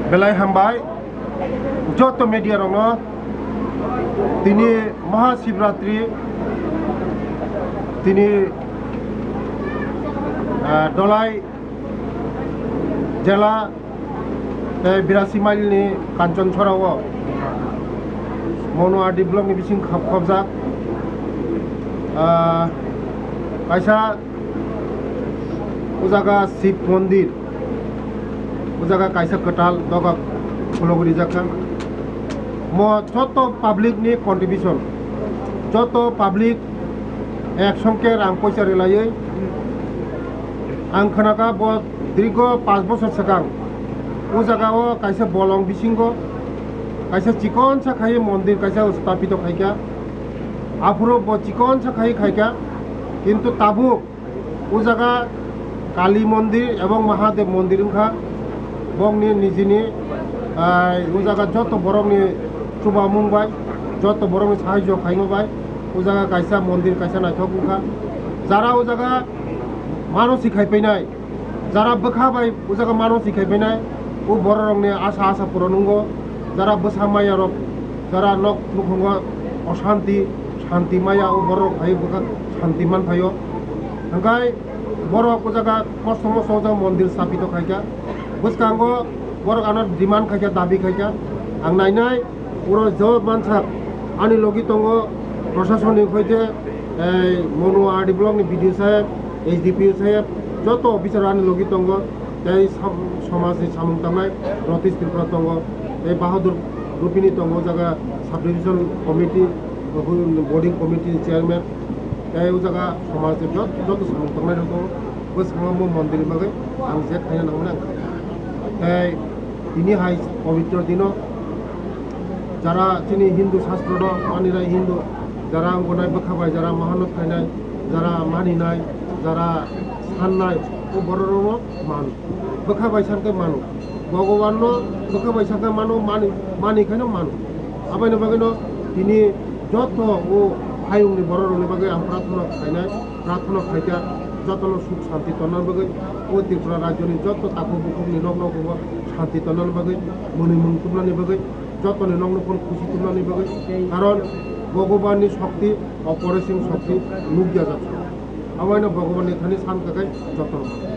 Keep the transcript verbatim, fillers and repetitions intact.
Belai hambai joto media rokno. Tini Mahashivratri, tini, ah, Dholai jela tei birasi mile ni Kanchanchora o Monu R D block ni bising khap-, khopjak, ah, kaisa o jaga Shiv Mondir, o jaga kaisa kwtal doga khulogwi rijak kha. Mo joto public ni contribution, joto public ek songke rang poisa rwlaiwi ang khwnakha bo dirgo panch bosor swkang o jaga o kaisa bolong bisingo kaisa chikonsa khai mondir kaisa stapito khaikha. Aphuru bo chikonsa khai khaikha, kintu tabuk o jaga Kali mondir ebong Mahadev mondir wngkha. Bongni nijini, ah, o jaga joto borokni chubamung bai, joto borokni sahajyo khaima bai o jaga kaisa mondir kaisa naithok wngkha. Jara o jaga mano si khaipainai, jara bwkha bai o jaga mano si khaipainai, o bororokni asa asa puron wngo. Jara bwsa maya rok, jara nok nukhungo oshanti, shanti maya, o borok hai bwkha shanti man phaio. Hwnkhe borok o jaga kosto mosto o jaga mondir stapito khaikha. Bwskango borok ano demand khaikha, dabi khaikha. Ang nainai, oro jawab mansak ani logi tongo, proshasoni hoite, ei, Monu R D block ni B D O saheb, S D P O saheb, joto officer ani logi tongo. Tei sam-, somajni samung tangnai Ratish Tripura tongo, tei Bahadur Rupini tongo, o jaga sub division committee, boarding committee ni chairman, tei o jaga somajni jot-, joto samung tangnai rok tongo. Bwskango bo mondir ni bagwi ang je khaina nangmani ang khaikha. Tei tini hai pobitro dino jara chini Hindu shastro no maninai, Hindu jara wngnai bwkha bai, jara mahanot khainai, jara maninai, jara sannai, o borok rokno manu. Bwkha bai sakhe mano. Bhagwan no bwkha bai sakhe mano, mani, mani khaino mano. Abaino bagwino tini joto o hayungni borok rokni bagwi ang prarthana khainai, prarthana khaikha jotono suk shanti tonna bagwi, o Tripura rajyoni joto takhuk bukhukni nok nogo shanti tonna bagwi, mwnwi mung tubnani bagwi, jotoni nok nogo khusi tubnani bagwi. Karon Bhagwanni shokti, oporesim shokti nukya jak. Abaino Bhagwanni thani san kakai jotono.